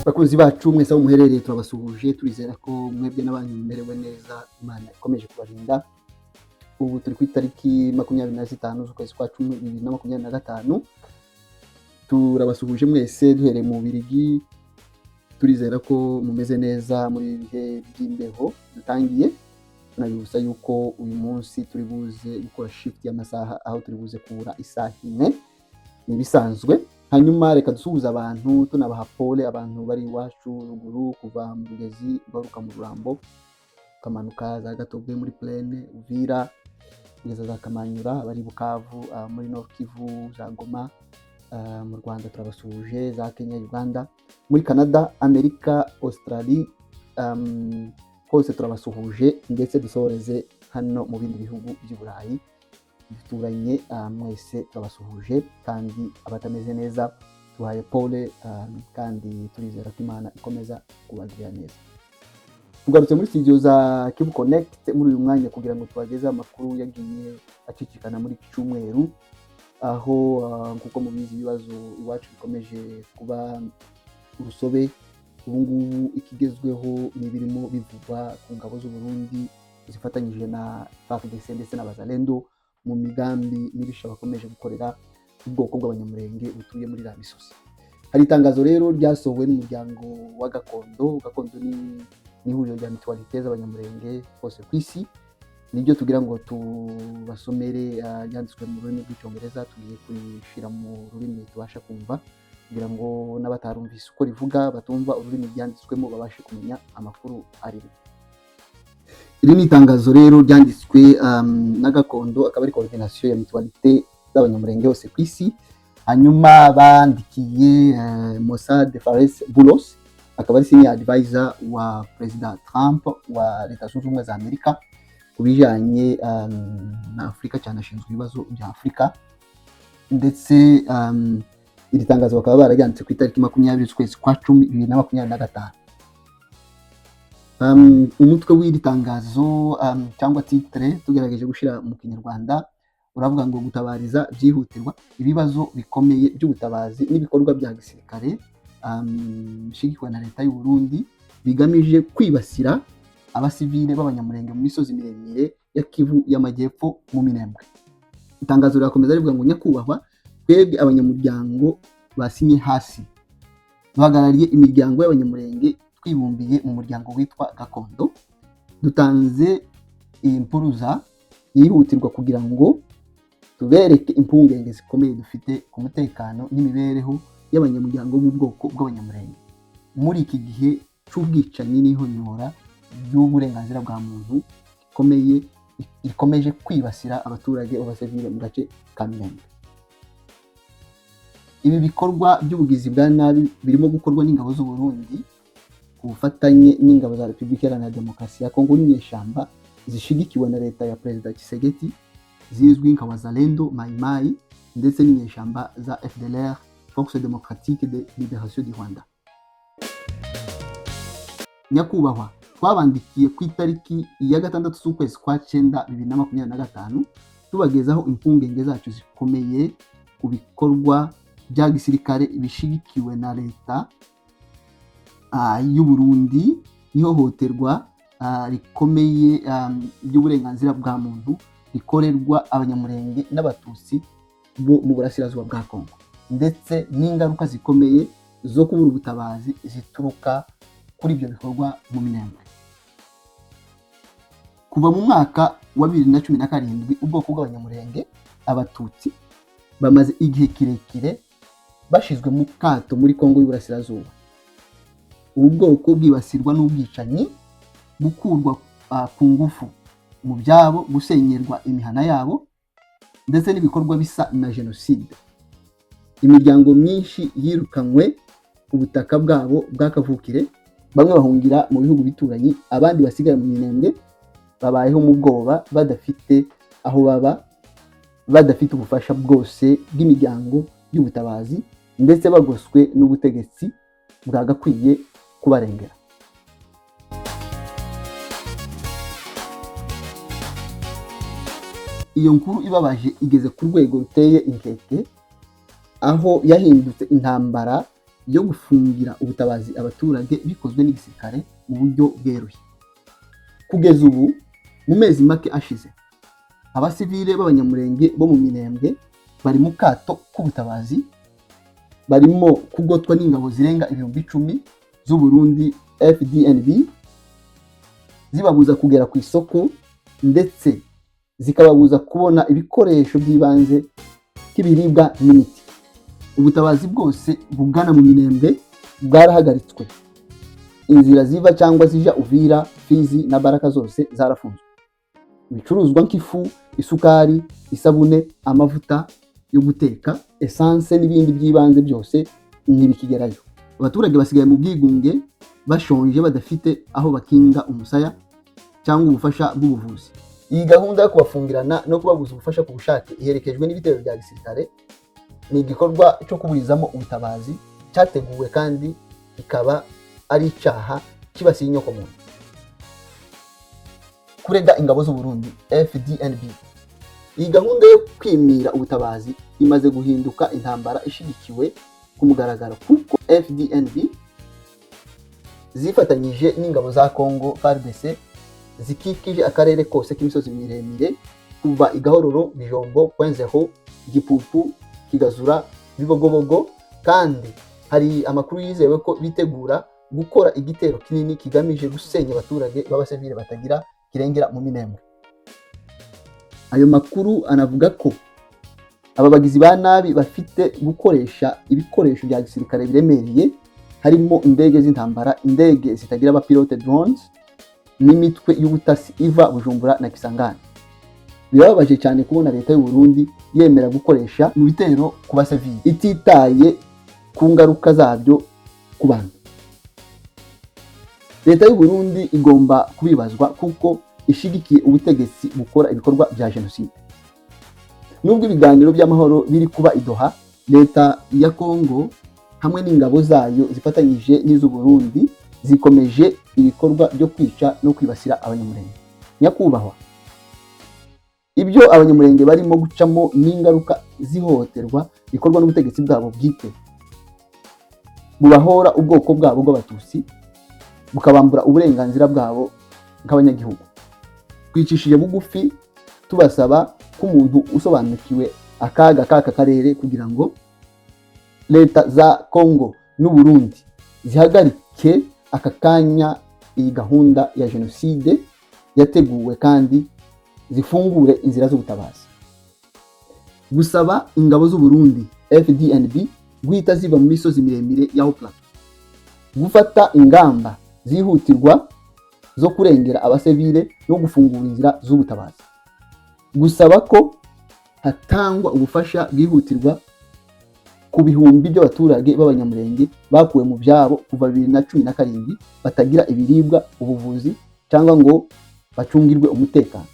Bakunzi bacu mwese aho muherereye, turabasuhuje. Turizera ko mwebwe n'abanyu mumerewe neza, Imana ikomeje kubarinda. Ubu turi ku itariki 25 z'ukwezi kwa 10 2025. Turabasuhuje mwese duhereye mu Bubiligi. Turizera ko mumeze neza muri ibi bihe by'imbeho dutangiye. Tunabibutsa yuko uyu munsi turi buze gukora shift y'amasaha, aho turi buze kubura isaha imwe, ni ibisanzwe. Hanyuma reka dusuhuze abantu, tunabaha pole abantu bari iwacu ruguru, kuva mu Rugezi ugaruka mu Rurambo, ukamanuka za Gatobwe muri Plaine, Uvira, kugeza za Kamanyura, abari Bukavu, muri Nord Kivu, za Goma, mu Rwanda turabasuhuje, za Kenya, Uganda, muri Canada, Amerika, Australie, hose turabasuhuje, ndetse dusoreze hano mu bindi bihugu by'i Burayi duturanye. Mwese turabasuhuje, kandi abatameze neza tuhaye pole, kandi turizera ko Imana ikomeza kubagirira neza. Tugarutse muri studio za Kivu Connect muri uyu mwanya kugira ngo tubageze amakuru yagiye acicikana muri iki cyumweru, aho nkuko mubizi ibibazo iwacu bikomeje kuba urusobe. Ubu ngubu ikigezweho ni ibirimo bivugwa ku ngabo z'u Burundi zifatanyije na FARDC ndetse n'Abazalendo mu migambi mibisha bakomeje gukorera ubwoko bw'Abanyamurenge butuye muri iriya misozi. Hari itangazo rero ryasohowe n'umuryango wa Gakondo. Gakondo ni ihuriro rya mutualité z'Abanyamurenge hose ku isi. Nibyo tugira ngo tubasomere, ryanditswe mu rurimi rw'Icyongereza, tugiye kurishyira mu rurimi tubasha kumva kugira ngo n'abatarumvise uko rivuga, batumva ururimi ryanditswemo, babashe kumenya amakuru arimo. Iri ni itangazo rero ryanditswe na Gakondo, akaba ari coordination ya mutualité z'Abanyamurenge hose ku isi. Hanyuma bandikiye Mossad Fares Boulos, akaba ari senior advisor wa Perezida Trump wa Leta Zunze Ubumwe za Amerika ku bijyanye na Afurika cyane, ashinzwe ibibazo bya Afurika. Ndetse iri tangazo bakaba bararyanditse ku itariki 20 z'ukwezi kwa 10 2025. Umutwe w'iri tangazo cyangwa titre, tugerageje gushyira mu Kinyarwanda, uravuga ngo gutabariza byihutirwa ibibazo bikomeye by'ubutabazi n'ibikorwa bya gisirikare bishyigikiwe na Leta y'u Burundi bigamije kwibasira abasivile b'Abanyamurenge mu misozi miremire ya Kivu y'Amajyepfo mu Minembwe. Itangazo rirakomeza rivuga ngo: "Nyakubahwa, twebwe abanyamuryango basinye hasi duhagarariye imiryango y'Abanyamurenge twibumbiye mu muryango witwa Gakondo, dutanze iyi mpuruza yihutirwa kugira ngo tubereke impungenge zikomeye dufite ku mutekano n'imibereho y'abanyamuryango bo mu bwoko bw'Abanyamurenge muri iki gihe cy'ubwicanyi n'ihonyora ry'uburenganzira bwa muntu rikomeye rikomeje kwibasira abaturage b'abasivile mu gace ka Minembwe. Ibi bikorwa by'ubugizi bwa nabi birimo gukorwa n'ingabo z'u Burundi ku bufatanye n'ingabo za Repubulika Iharanira Demokarasi ya Kongo n'inyeshyamba zishigikiwe na leta ya Perezida Tshisekedi zizwi nka Wazalendo, Maimai ndetse n'inyeshyamba za FDLR, Force Démocratique de Libération du Rwanda. Nyakubahwa, twabandikiye ku itariki ya 6 z'ukwezi kwa 9 2025, tubagezaho impungenge zacu zikomeye ku bikorwa bya gisirikare bishigikiwe na leta y'u Burundi n'ihohoterwa rikomeye ry'uburenganzira bwa muntu rikorerwa Abanyamurenge n'Abatutsi bo mu burasirazuba bwa Kongo, ndetse n'ingaruka zikomeye zo kubura ubutabazi zituruka kuri ibyo bikorwa mu Minembwe. Kuva mu mwaka wa 2017, ubwoko bw'Abanyamurenge, Abatutsi bamaze igihe kirekire bashizwe mu kato muri Kongo y'Uburasirazuba. Ubu bwoko bwibasirwa n'ubwicanyi, gukurwa ku ngufu mu byabo, gusenyerwa imihana yabo, ndetse n'ibikorwa bisa na jenoside. Imiryango myinshi yirukanywe ku butaka bwabo bw'akavukire, bamwe bahungira mu bihugu bituranyi, abandi basigara mu Minembwe babayeho mu bwoba, badafite aho baba, badafite ubufasha bwose bw'imiryango y'ubutabazi, ndetse bagoswe n'ubutegetsi bwagakwiye kubarengera." Iyo nkuru ibabaje igeze ku rwego ruteye inkeke, aho yahindutse intambara yo gufungira ubutabazi abaturage bikozwe n'igisirikare mu buryo bweruye. Kugeza ubu, mu mezi make ashize, abasivile b'Abanyamurenge bo mu Minembwe bari mu kato k'ubutabazi, barimo kugotwa n'ingabo zirenga 10,000 z'u Burundi FDNB, zibabuza kugera ku isoko, ndetse zikababuza kubona ibikoresho by'ibanze nk'ibiribwa n'imiti. Ubutabazi bwose bugana mu Minembwe bwarahagaritswe. Inzira ziva cyangwa zija Uvira, Fizi na Baraka zose zarafunzwe. Ibicuruzwa nk'ifu, isukari, isabune, amavuta yo guteka, essence n'ibindi by'ibanze byose ntibikigerayo. Abaturage basigaye mu bwigunge, bashonje, badafite aho bakinga umusaya cyangwa ubufasha bw'ubuvuzi. Iyi gahunda yo kubafungirana no kubabuza ubufasha ku bushake iherekejwe n'ibitero bya gisirikare. Ni igikorwa cyo kuburizamo ubutabazi cyateguwe, kandi kikaba ari icyaha kibasiye inyokomuntu. Kurega ingabo z'u Burundi FDNB. Iyi gahunda yo kwimira ubutabazi imaze guhinduka intambara ishyigikiwe ku mugaragaro, kuko FDNB zifatanyije n'ingabo za Congo FARDC zikikije akarere kose k'imisozi miremire, kuva i Gahororo, Bijombo, Kwenzeho, Gipupu, Kigazura, Bibogobogo, kandi hari amakuru yizewe ko bitegura gukora igitero kinini kigamije gusenya abaturage b'abasivile batagira kirengera mu Minembwe. Ayo makuru anavuga ko aba bagizi ba nabi bafite gukoresha ibikoresho bya gisirikare biremereye, harimo indege z'intambara, indege zitagira abapilote, drones, n'imitwe y'ubutasi iva Bujumbura na Kisangani. Birababaje cyane kubona leta y'u Burundi yemera gukoresha mu bitero ku basivili, ititaye ku ngaruka zabyo ku bantu. Leta y'u Burundi igomba kubibazwa, kuko ishigikiye ubutegetsi bukora ibikorwa bya jenoside. Nubwo ibiganiro by'amahoro biri kuba i Doha, leta ya Kongo hamwe n'ingabo zayo zifatanyije n'iz'u Burundi zikomeje ibikorwa byo kwica no kwibasira Abanyamurenge. Nyakubahwa, ibyo Abanyamurenge barimo gucamo n'ingaruka z'ihohoterwa rikorwa n'ubutegetsi bwabo bwite, bubahora ubwoko bwabo bw'Abatutsi, bukabambura uburenganzira bwabo nk'abanyagihugu. Twicishije bugufi tubasaba ko umuntu usobanukiwe akaga k'aka karere, kugira ngo leta za Congo n'u Burundi zihagarike aka kanya iyi gahunda ya jenoside yateguwe, kandi zifungure inzira z'ubutabazi. Gusaba ingabo z'u Burundi FDNB guhita ziva mu misozi miremire ya Haut Plateau, gufata ingamba zihutirwa zo kurengera abasivile no gufungura inzira z'ubutabazi, gusaba ko hatangwa ubufasha bwihutirwa ku bihumbi by'abaturage b'Abanyamurenge bakuwe mu byabo kuva 2017, batagira ibiribwa, ubuvuzi cyangwa ngo bacungirwe umutekano,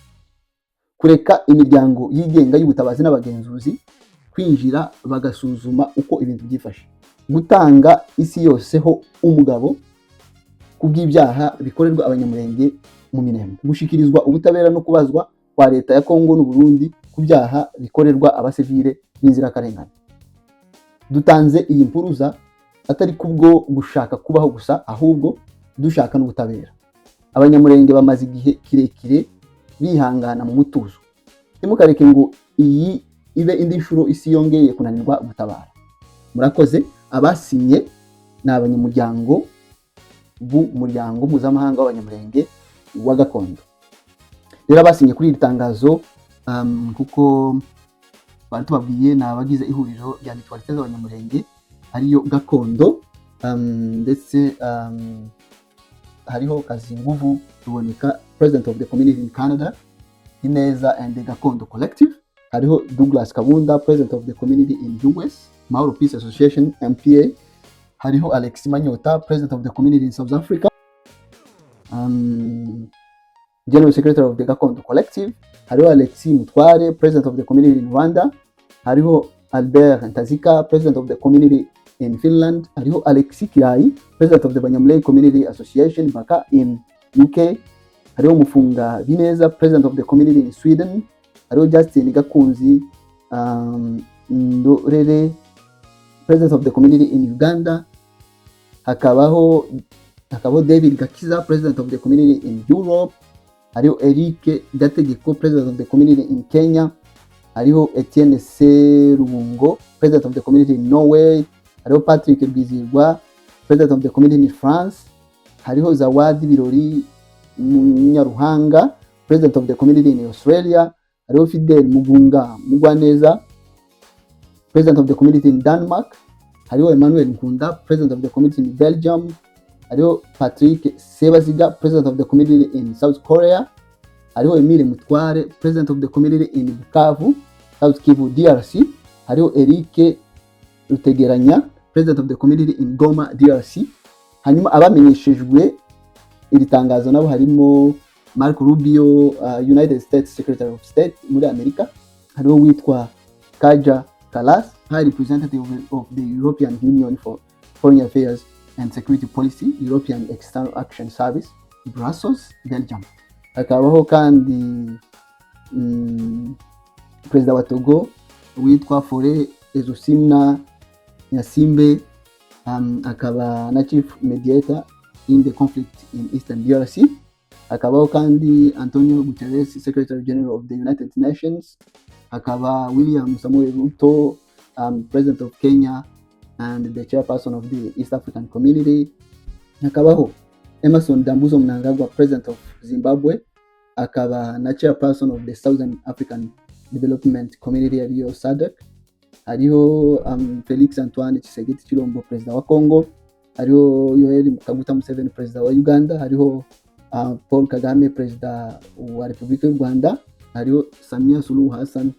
kureka imiryango yigenga y'ubutabazi n'abagenzuzi kwinjira bagasuzuma uko ibintu byifashe, gutanga isi yose ho umugabo ku bw'ibyaha bikorerwa Abanyamurenge mu Minembwe, gushikirizwa ubutabera no kubazwa kwa leta ya Kongo n'u Burundi ku byaha bikorerwa abasivile b'inzirakarengane. Dutanze iyi mpuruza atari kubwo gushaka kubaho gusa, ahubwo dushaka n'ubutabera. Abanyamurenge bamaze igihe kirekire bihangana mu mutuzo. Ntimukareke ngo iyi ibe indi nshuro isi yongeye kunanirwa gutabara. Murakoze. Abasinye ni abanyamuryango b'umuryango mpuzamahanga w'Abanyamurenge wa Gakondo. Rero abasinye kuri iri tangazo, kuko bari tubabwiye, ni abagize ihuriro rya mutualité z'Abanyamurenge ariyo Gakondo, ndetse hariho Kazinguvu Ruboneka, president of the community in Canada, Ineza and the Gakondo Collective, hariho Douglas Kabunda, president of the community in US, Mahoro Peace Association, MPA, hariho Alex Manyota, president of the community in South Africa, general secretary of the Gakondo Collective, hariho Alexis Mutware, president of the community in Rwanda, hariho Albert Ntazika, president of the community in Finland, hariho Alexis Kirayi, president of the Banyamulenge Community Association, BACA, in UK, hariho Mufunga Bineza, president of the community in Sweden, hariho Justin Gakunzi Ndorere, president of the community in Uganda. Hakabaho David Gakiza, president of the community in Europe. Hariho Eric Gategeko, president of the community in Kenya. Hariho Etienne Serubungo, president of the community in Norway. Hariho Patrick Rwizihirwa, president of the community in France. Hariho Zawadi Birori Munyaruhanga, president of the community in Australia. Hariho Fidel Mugunga Mugwaneza, president of the community in Denmark. Hariho Emmanuel Nkunda, president of the community in Belgium. Hariho Patrick Sebaziga, president of the community in South Korea. Hariho Emile Mutware, president of the community in Bukavu, South Kivu, DRC. Hariho Eric Rutegeranya, president of the community in Goma, DRC. Hanyuma abamenyeshejwe iri tangazo nabo harimo Marco Rubio, United States Secretary of State muri Amerika. Hariho witwa Kaja Kallas, High Representative of the European Union for Foreign Affairs and Security Policy, European External Action Service, Brussels, Belgium. Hakabaho kandi perezida wa Togo witwa Faure Essozimna Gnassingbé, akaba na chief mediator in the conflict in Eastern DRC. Hakabaho kandi Antonio Guterres, Secretary General of the United Nations. Hakaba William Samoei Ruto, President of Kenya and the chairperson of the East African Community. Hakabaho Emmerson Dambudzo Mnangagwa, President of Zimbabwe, akaba na chairperson of the Southern African Development Community, ariyo SADC. Hariho Felix Antoine Tshisekedi Tshilombo, Perezida wa Congo. Hariho Yoweri Kaguta Museveni, Perezida wa Uganda. Hariho Paul Kagame, Perezida wa Repubulika y'u Rwanda. Hariho Samia Suluhu Hassan,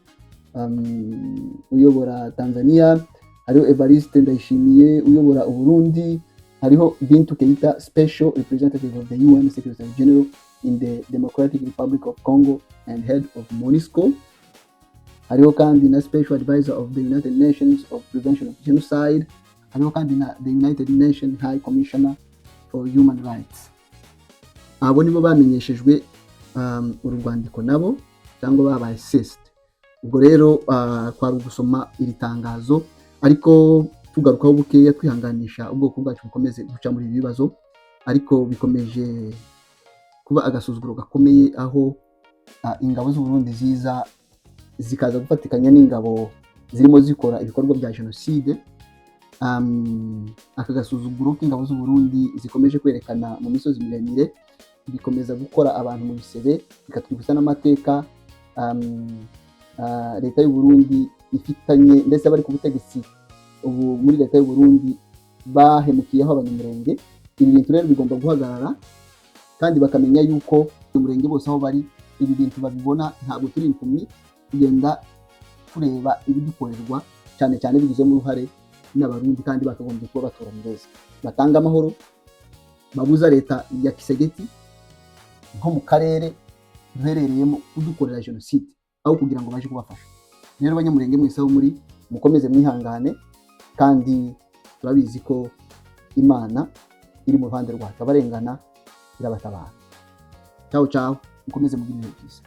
uyobora Tanzania. Hariho Evariste Ndayishimiye uyobora Uburundi. Hariho Bintu Keita, Special Representative of the UN Secretary General in the Democratic Republic of Congo and head of MONUSCO. Hariho kandi na Special Advisor of the United Nations of Prevention of Genocide. Hariho kandi na the United Nations High Commissioner for Human Rights. Abo nibo bamenyeshejwe uru rwandiko nabo cyangwa babaye CC'd. Ubwo rero kwari ugusoma iri tangazo, ariko tugarukaho bukeya, twihanganisha ubwoko bwacu bukomeze guca muri ibi bibazo. Ariko bikomeje kuba agasuzuguro gakomeye aho ingabo z'u Burundi ziza zikaza gufatikanya n'ingabo zirimo zikora ibikorwa bya jenoside. Aka gasuzuguro k'ingabo z'u Burundi zikomeje kwerekana mu misozi miremire bikomeza gukora abantu mu bisebe, bikatwibutsa n'amateka leta y'u Burundi ifitanye, ndetse abari ku butegetsi ubu muri leta y'u Burundi bahemukiyeho Abanyamurenge. Ibi bintu rero bigomba guhagarara, kandi bakamenya yuko Umurenge bose aho bari ibi bintu babibona. Ntabwo turi impumyi, tugenda tureba ibidukorerwa, cyane cyane bigizemo uruhare n'Abarundi, kandi bakagombye kuba baturanye beza. Batanga amahoro, babuza leta ya Tshisekedi nko mu karere duherereyemo kudukorera jenoside aho kugira ngo baje kubafasha. Rero Abanyamurenge mwese aho muri, mukomeze mwihangane, kandi turabizi ko Imana iri mu ruhande rwacu, abarengana irabatabara. Ciao ciao, mukomeze mugire ibihe byiza.